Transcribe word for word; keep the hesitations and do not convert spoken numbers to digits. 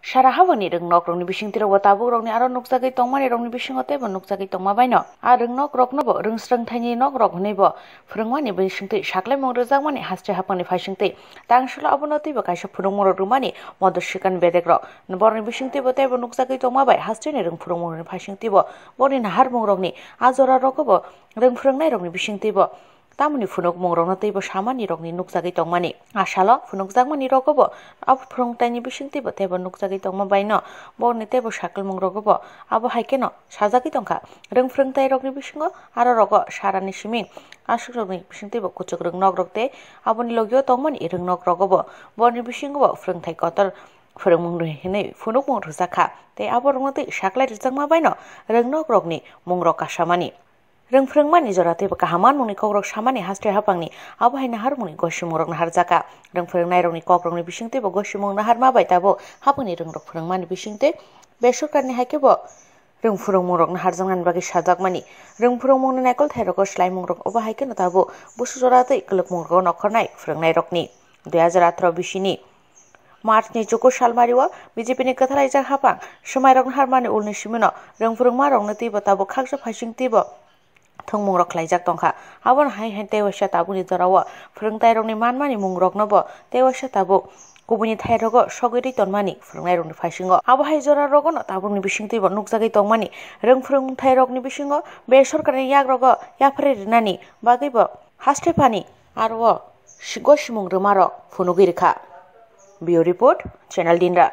Sara habani rwngnok rokni bisingtwi rokbo tabuk rokni aro nukjagwi tongmani rokni bisingo teibo nukjagwi tongma baino. A rwngnok roknobo rwngsrwng thaini nok rok hwnwibo phwrwngmani bisingtwi saklaimung rwjakmani haste haphangni phaisingtwi. Tangsalo abono teibo kaisa phwrwngmung rok rwmani modo sikan bedek rok. Borokni bisingtwibo teibo nukjagwi tongma bai hasteni rwng phwrwngmung rokni phaisingtwibo borokni naharmung rokni a jora rogobo rwng phwrwngnai rokni bisingtwibo tamoni phunukmung rokno teibo samani rokni nukjagwi tongmani. A salo phunukjakmani rogobo abo phwrwngtaini bisingtwibo teibo nukjagwi tongma baino borokni teibo saklmung rogobo abo hai kheno sajagwi tongkha. Rwng phwrwngtai rokni bisingo aro rogo sarani simi aswk rokni bisingtwibo kuchuk rwng nok rok tei aboni logio tongmani rwng nok rogobo borokni bisingo bo phwrwngthai kotor phwrwngmung rwi hwnwi phunukmung rwjakha tei abo rokno tei saklai rwjakma baino rwng nok rokni mung rok kasamani. Rwng phwrwngmani jora teibo kaham manmungni kokrok samani haste haphangni abo hai naharmungni gosimung rok naharjaka. Rwng phwrwngnairokni kokrokni bisingtwibo gosimung naharma bai tabuk haphangni rwng rok phwrwngmani bisingtwi besorkarni hai khebo rwng phwrwngmung rok naharjaknani bagwi sajakmani. Rwng phwrwngmungni naikolthai rogo swlaimung rok obo hai kheno tabuk busu jora tei kwlwkmung rogo nokhornai phwrwngnairokni. Dui hajar atharo bisini March ni chukur salmario B J P ni kwthalaijak haphang swmairok naharmani ulni simino rwng phwrwngma rokno teibo tabuk khaksa phaising teibo thwngmung rok khlaijak tongkha. Abono hai hai tei waisa tabukni jorao phwrwngtairokni manmani mung roknobo tei waisa tabuk kubuini thai rogo sogwi rwi tonmani phwrwngnairokni phaisingo. Abo hai jora rogono tabukni bisingtwibo nukjagwi tongmani rwng phwrwngthai rokni bisingo besorkari yak rogo yapharwi rwnani bagwibo haste phani aro sigo simung rwma rok phunugwi rwkha. Bureau Report, Channel Dinra.